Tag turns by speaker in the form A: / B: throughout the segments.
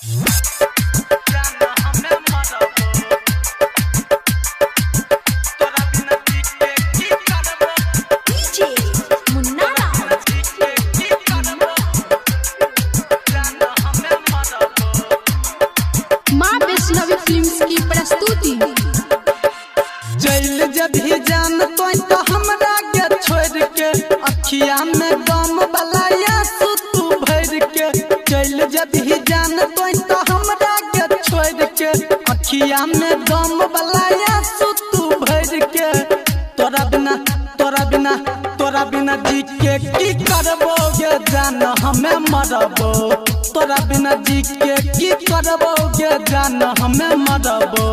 A: माँ वैष्णवी फिल्म्स की प्रस्तुति।
B: चल जब जान तो हमरा के छोड़ के अखिया में गम बलाया तू भर के। चल जब जान तो हमरा के छोड़ के अखिया में गम बलाया तू भर के। तोरा बिना तोरा बिना तोरा बिना जी के की करबो गे जान हमें मरबो। तोरा बिना जी के की करबो गे जान हमें मरबो।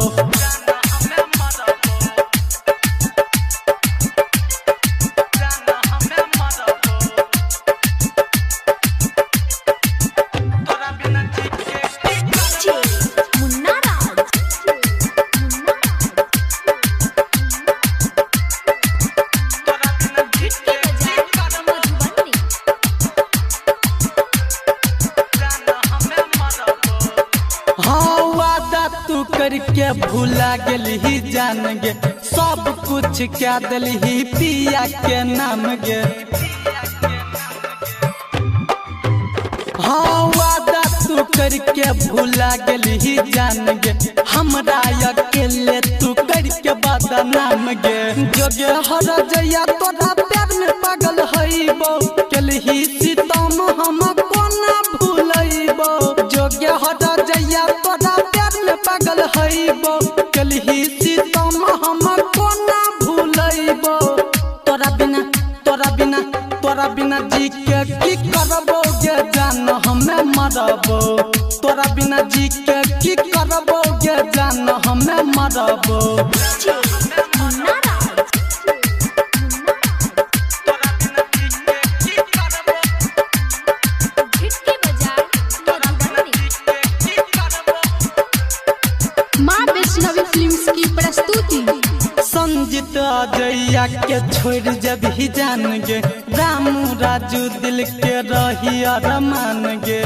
B: तू करके भूला गेलही जान गे, सब कुछ क्या दिलही पिया के नाम गे। हाँ वादा तू करके भूला गेलही जान गे, हमरा अकेले तू करके बदनाम गे। जोगे हर जैया तोरा प्यार में पागल हईबो, केलही सितम हम कोना भूलैबो। जोगे हर जैया तोरा प्यार में पागल हईबो, केलही सितम हम कोना भूलैबो। तोरा बिना तोरा बिना तोरा बिना जी के की करबो गे जान हमें मरबो। तोरा बिना जी के की करबो गे जान हमें मरबो।
A: माँ वैष्णवी फिल्म्स की प्रस्तुति।
B: संजीत अजैया के छोड़ जब ही जान गे, रामू राजू दिल के रही अरमान गे।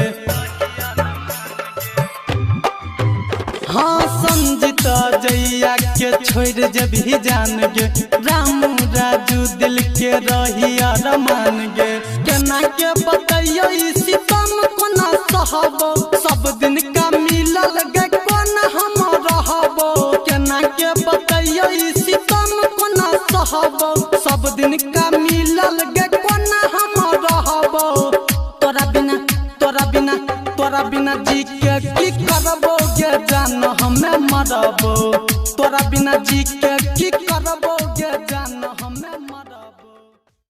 B: हाँ संजीत अजैया के छोड़ जब ही जान गे, रामू राजू दिल के रही अरमान गे। केना के बतैयो सितम कोना सहबो, सब दिन का मिलल गे कोना हम रहबो। केना के बतैयो सितम कोना सहबो, सब दिन का मिलल गे कोना हम रहबो। तोरा बिना तोरा बिना तोरा बिना जी के की करबो गे जान हमें मरबो। तोरा बिना जी के